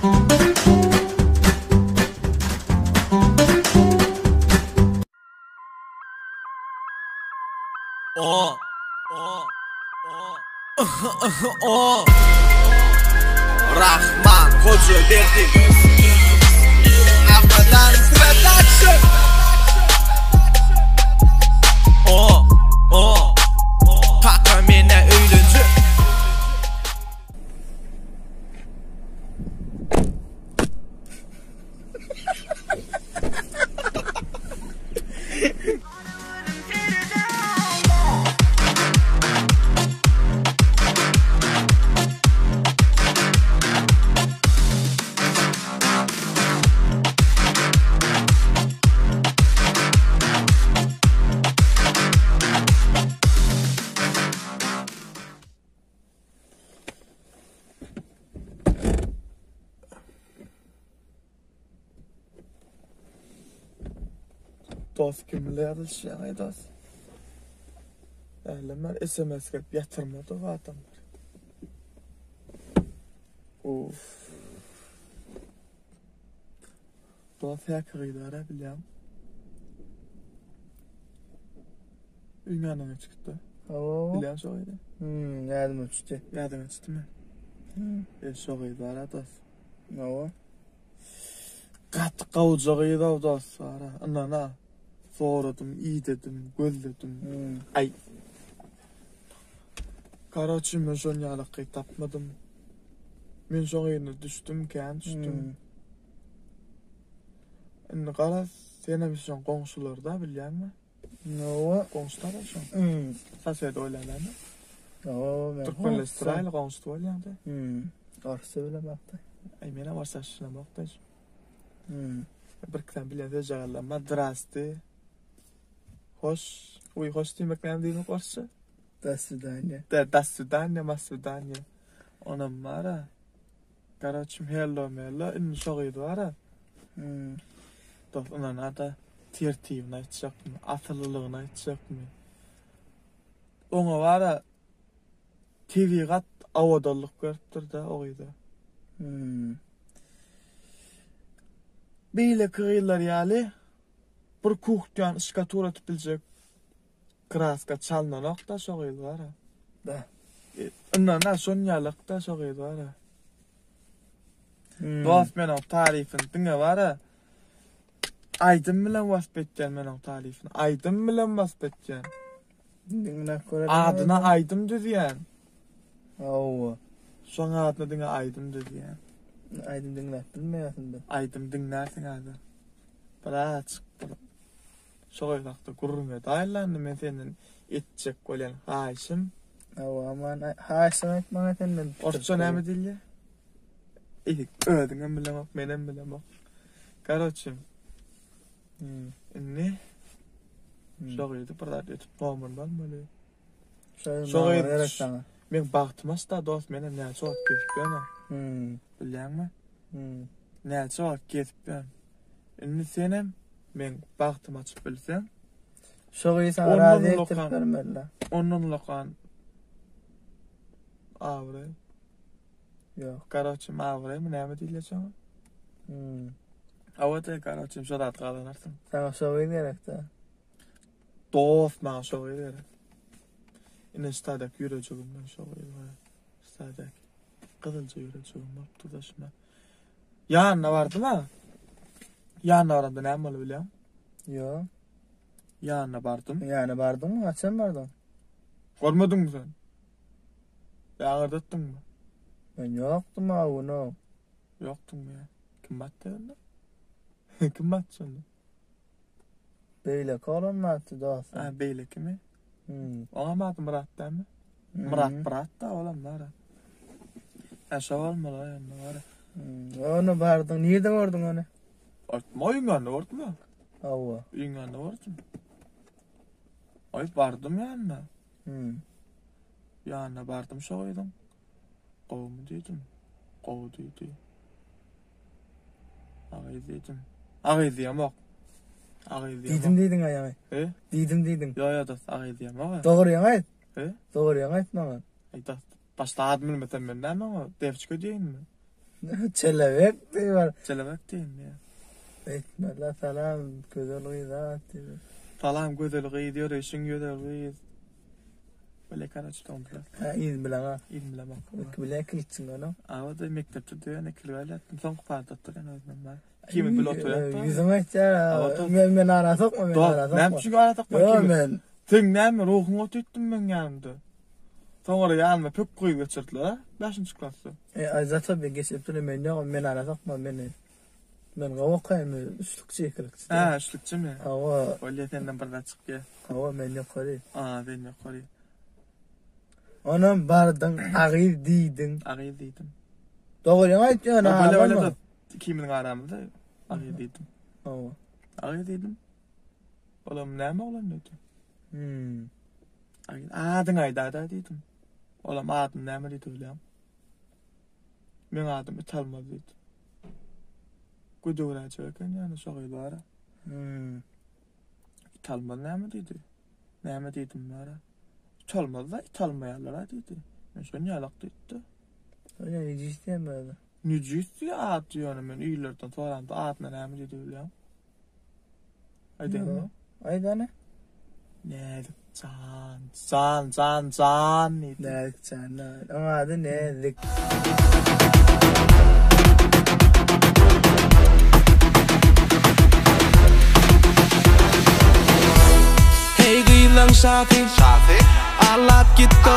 O. O. O. O. Rahman Hojaberdi. Abadan Production. O. O. Kaka mene öýlenjek. Dost kim bile ýazylyşýaňaý dost. Älem SMS gelip ýatyrmady bu adamlar. Uff. Dost häki gyzlar-a bilýäň. Öýüň ýanyna çykypdy. Hawa. Bilýän şo gyzy. Hmm, ýadyma düşdi. Ýadyňa düşdümi? Hmm. E, şo gyz bar-a dost. Hawa. Gaty gowja gyz-ow dost bar-a. Ynana. Soradym, idedim, gözledim. Hmm. Aý. Karoçi, men şon ýaly gyz tapmadym. Men şoň yzyna düşdüm, kän düşdüm. Hmm. Indi garaz, senem şoň goňşularda bilýäňmi? Hawa. Goňşular şoň. Hmm. Sosed oýlanany. Hawa, men. Türkmenleşdiräýli goňşusy bolýaňda. Hmm. Orsça bilemokda. Aý menem orsça düşünemokda. Hmm. Bir iki sany bilýän sözjagazlarym bar. Zdrasti. Hoş. Uý, hoş diýmek näme diýmek orsça? Do swidaniýa. Da, do swidaniýa, ma swidaniýa. Onam bar-a. Garoçim hello mello indi şo gyz bar-a. Hmm. Dost ynana-da tertibini aýtjakmy, asylylygyny aýtjakmy? Oňa bar-a tebigat owadanlyk beripdir-de o gyza. Hmm. Beýleki gyzlar ýaly bir kuhnýany şkatur edip biljek kraska çalnanok-da şo gyz bar-a. Da. Ynana şon ýalak-da şo gyz bar-a. Hmm. Dost men oň taryfyny diňe bar-a aýdym bilen wasp etýän men oň taryfyny. Aýdym bilen wasp etýän. Diňläp görelim. Adyna aýdym düzýän. Hawa. Şoň adyna diňe aýdym düzýän. Aýdym diňläp bilmeýärsiň biz. Aýdym diňlärsiň häzir. Birazajyk bir şo gyz hakda gürrüň edäýeli indi men senden etjek bolýan haýyşym. Hawa, aman haýyşyňy aýt maňa senden. Orsça näme diýilýär? Eý, özüňem bileňok, menem bilemok. Karoçe, Hmm. indi şo gyzy bir zat edip nomerini almaly. Şo Şo gyz gerek saňa. Meň bagtym açda dost, menem näçe wagt gezip ýörün. Hmm. Bilýäňmi? Hmm. Näçe wagt gezip ýörün. Indi senem meň bagtymy açyp bilseň, Şo gyzy saňa Ondan razy etdirip ulakan. bermeli. ondan ulakan abraý. Ýok. Karoçe, abraýmy näme diýilýär şoňa? Hmm. Hawa-da, karoçe, şo zat gazanarsyň. Saňa şo gyz gerek-dä. Dost, maňa şo gyz gerek. Ine ştadak ýürejigim men şo gyz bar. Ştadak. Gyzylja ýürejigim bolup dur daşyma. Ýanyna bardym ha. Ýanyna baramda näme boldy bilýäňmi? Ýok. Ýanyna bardym. Ýanyna bardyňmy? Haçan bardyň? Görmediňmi sen? Ýa aňyrda etdiňmi? Men ýokdum a gün o. Ýokduňmy ýa? Kim batdy onda? Kim batdy şonda? Beýleki oglan batdy dostum. Ha, beýlekimi? Hmm. Oňam ady Myrat dälmi? Hmm. Myrat Myrat da olam bar. Ha, şo bolmaly onda bar. Hmm. Ony bardyň, nirde gördüň ony? Aýtma, öýüň ýanynda gördüm ya. Hawa. Öýüň ýanynda gördüm. Aý, bardym ýanyna. Hmm. Ýanyna bardym şo gyzyň. Gowumy diýdim. Gowy diýdi. Agyz diýdim. Agyz diýemok. Agyz diýemok. Diýdim diýdiň aýaňy. He? Diýdim diýdiň. Ýo ýo dost, agyz diýemok. Dogryňy aýt. He? Dogryňy aýt maňa. Aý dost, başda adyny bilmesem men näme oňa devçka diýeýinmi? Çelebek diýip. Çelebek diýen diýýär. Eýtmeli salam gözel gyz at diýip. Salam gözel gyz ýöreýşiň gözel gyz. Bile karaç doňdular. Ha yz bilen ha. Yz bilen bak. Iki bile ikilikçiň onuň. Awa-da mekdepde döýen ikilik alýatdym. Soňky parta oturýan özümem bar. Kimi bile oturýatdy. Ýüzüň aýtýar. Men men ara sokma men ara sokma. Näme üçin ara sokma? Ýok men. Sen näme ruhuň oturtdun meň ýanymda. Soňra ýanyma pök gyz geçirdiler, bäşinji klasda. E, aý zata bir geçirip duran men ýok, men ara sokma meni. Men gowy okaýan, üçlükçi, ikilikçi. Hä, üçlükçimi? Hawa. Bolýa senden bir zat çykýa. Hawa, men ýokary. A, sen ýokary. Onam bardyň, agyz diýdiň. Agyz diýdim. Dogryňy aýtýan, ha. Bolýa, bolýa, ikimiziň aramyzda agyz diýdim. Hawa. Agyz diýdim. Olam näme oglan diýdi. Hmm. Adyňy aýda-da diýdim. Olam adyny näme diýdi bilýäňmi? Meň adym Italmaz diýdi. Gödegräjek eken ýöne şo gyz bar-a. Hmm. Italmaz näme diýdi? Näme diýdim bar-a? Italmaz-da, italmaýarlar-a diýdi. Men şony ýalak diýdi-de. Öyle nejis diýen böyle. Nejis diýdi ady ýöne men illerden soramda adyna näme diýdi bilýäňmi? Aýdaýynmy? Aýt hany. Näzik jan, jan, jan, jan diýdi. Näzik jan, oň ady Näzik. Hey gyzlaň şasy, şasy. Allap gitdi.